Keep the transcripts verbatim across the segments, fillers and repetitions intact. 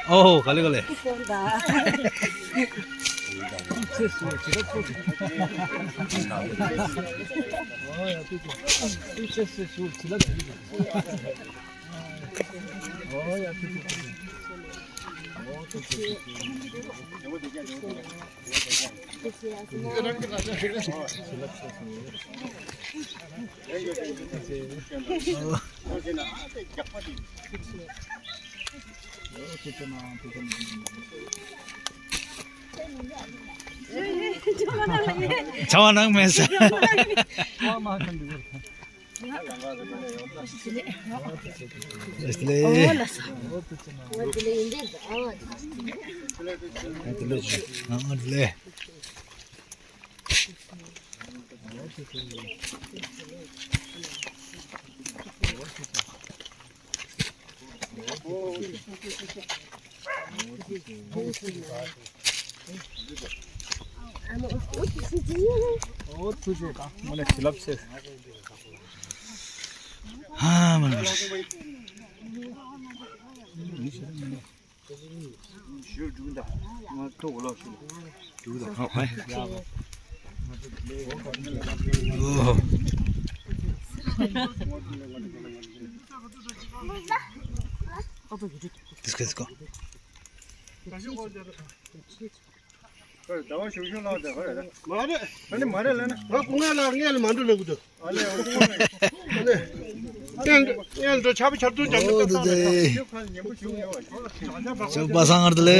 ཨོ་ག་ལེ་ག་ལེ། ཆ་བ་ནང་མེད་ས། ཨོ་ལ་ས། Let's go, let's go. ཟླ་བ་ཞུ་ཞུ་ལངས་ཏེ་ཧོ་རེད། མ་རེད། ཨ་ནི་མ་རེད་ལ་ན། ང་སྐུ་ངལ་ལ་ངལ་མ་འགྲོ་ལ་གུ་དུ། ཨ་ལེ་ཨ་ལེ། ངལ་འགྲོ་ངལ་འགྲོ་ཆ་བ་ཆར་དུ་འཇམ་དུ་ཏག་ཏག་རེད། ཁྱོད་ཁ་ཉན་པོ་ཞུ་ཡོད་བ། ཅོ་པ་སང་ངར་དུ་ལེ།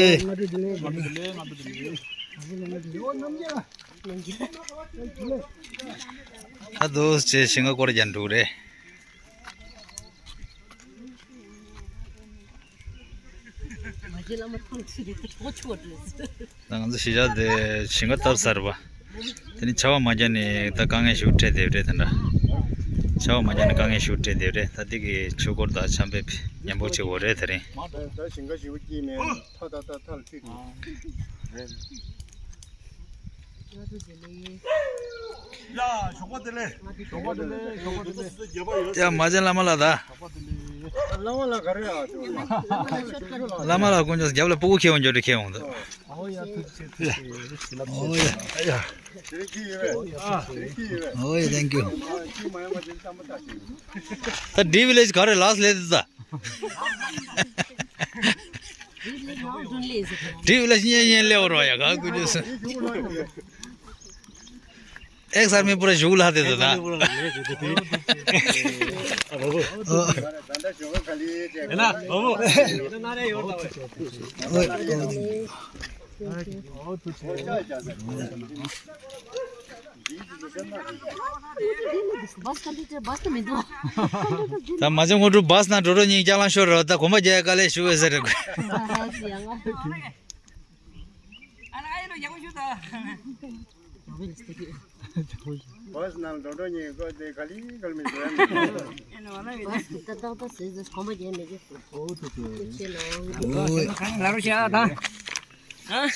ད་དུ་ཅེ་ཤིང་ག་སྐོར་རྒྱན་འགྲུག་རེད། ད་ང་ཚོ་གཞིས་ཆགས་དེ་ཞིང་ཁ་བཏབ་ཚར་བ། དེ་ནི་ཆར་པ་མ་བརྒྱབ་ནས་ད་དཀའ་ངལ་ཞིག་འཕྲད་བསྡད་རེད་དེ་འདྲ། ཆར་པ་མ་བརྒྱབ་ནས་དཀའ་ངལ་ཞིག་འཕྲད་བསྡད་རེད། ད་འདི་གི་ཆུ་འཁོར་དང་ཆམ་པའི་ཉན་པོ་བྱེད་དགོས་རེད་དེ་རིང་། ད་ཞིང་ཁ་ཞིག་སྐྱིད་མེད་ཐ་ད་ད་ཐལ་ཁྲིད། ཡ་ཞོགས་པ་བདེ་ལེགས། ཞོགས་པ་བདེ་ལེགས། ཞོགས་པ་བདེ་ལེགས། ཡ་མ་བྱན་བླ་མ་ལགས་ད། བླ་མ་ལགས་ག་རེ་ཡ། བླ་མ་ལགས་དཀོན་མཆོག་རྒྱབ་ལ་སྤུ་གུ་ཁྱེར་འོང་འཇོག་འདྲ་ཁྱེར་འོང་ད། ཨོ་ཡ་ཐུགས་རྗེ་ཆེ་ཐུགས་རྗེ་ཆེ། ཨོ་ཡ་ཡ། དེ་རིང་ཁྱི་ཡོད་པས། ཨ་དེ་རིང་ཁྱི་ཡོད་པས། ཨོ་ཡ་ཐེང་ཀྱུ། ཨ་ཁྱི་མ་ཡོང་བ་དེ་ནི་ཏམ་པ་ཏག་ཅིག་ད་ཌི་ཝི་ལེ་ཇི་ག་རེ་ལགས་སླེབས་ད། ཌི་ཝི་ལེ་ཇི་གཉེན་ཉེ་ལེ་བོར་བ་ཡ་ག་ཀུ་ཅུ་སི། ཨེག་སར་མི་པུ་ར་ཞུགས་ལ་དེ་ད། ད་མ་ཅང་ངོ་དྲུག་བཱས་ནང་འགྲོ་འགྲོ་གཉིས་ལྕགས་ལང་ཤོར་རོ། ད་གོམ་པ་རྒྱག་དཀའ་ལས་ཞུ་བས་ཟེར་རེད། བཱས་ནང་འགྲོ་འགྲོ་གཉིས་ཀོ་དེ་ག་ལི་ག་ལི་མི་འགྲོ་ཡ་མི་འགྲོ། བཱས་ཀྱི་ཏག་ཏག་ཏག་ཟེར་ཟེར་གོམ་པ་རྒྱག་མི་འགྲོ་ཟེར། ཨོ་ཐུགས་རྗེ་ཆེ། ལ་རུ་ཤ་ད། ཨ།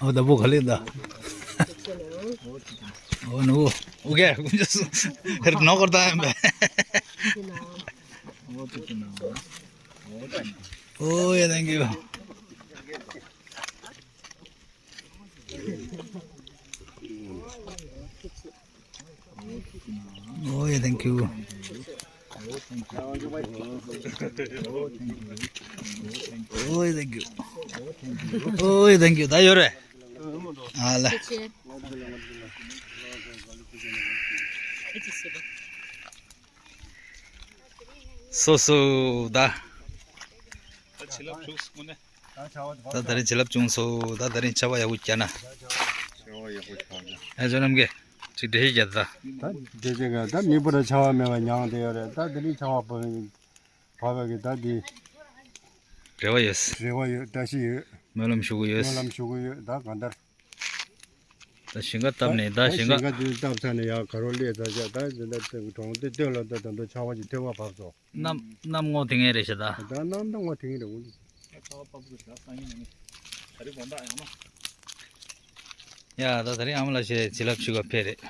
ཨོ་ད་བུ་ག་ལེ་ད། ཨོ་ནུ། ཨོ་ཀེ། ཀུན་ཇོ་སུ། ཧེར་ནོ་ཀོར་ད་ཡམ་བེ། ཨོ་ཡ་ཐེང་ཀྱུ། ཨོ་ཡ་ཐེང་ཀྱུ། ཨོ་ཡ་ཐེང་ཀྱུ། ཨོ་ཡ་ཐེང་ཀྱུ། ད་ཡོད་རེད། ཨ་ལ། སོ་སོ་ད། ད་བྱིན་རླབས་བྱུང་སོང་ནས། ད་ད་རིང་བྱིན་རླབས་བྱུང་སོང་། ད་ད་རིང་ཆར་པ་ཡག་པོ་བརྒྱབ་ན། ཆར་པ་ཡག་པོ་བརྒྱབ་ན། ཨ་ཇོ་རྣམ་རྒྱལ། ཅིག་འགྲེལ་བཤད་རྒྱག་ད། ད་འགྲེལ་བཤད་རྒྱག་ད་མི་བུ་ར་ཆར་པ་མེད་པ་མྱངས་བསྡད་ཡོད་རེད། ད་དེ་རིང་ཆར་པ་བབས་པའི་གི་ད་འདི། རེ་བ་ཡོད། རེ་བ་ཡོད། བཀྲ་ཤིས་ཡོད། སྨོན་ལམ་ཞུ་གི་ཡོད། སྨོན་ལམ་ཞུ་གི་ཡོད། ད་གང་ལྟར། ད་ཞིང་ཁ་བཏབ་ནས་ད་ད་ཞིང་ཞིང་ཁ་ཁ་དེ་བཏབ་ཚར་ནས་ཡར་ག་རོ་སླེབས་ཚར་ཤག་ད་འདི་འདྲ་གྲོང་སྡེ་སྟོད་ལ་ད་ད་ལྟ་ཆར་པ་ཅིག་ཐོལ་པ་བབས་སོང་། གནམ་གནམ་སྔོ་ཐིང་ངེ་རེད་ཤག་ད། ད་གནམ་ད་སྔོ་ཐིང་ངེ་རེད་འོ། ཡ་ད་ད་རིང་ཨ་མ་ལགས་ཞེས་བྱིན་རླབས་ཞུ་ག་ཕེབས་རེད།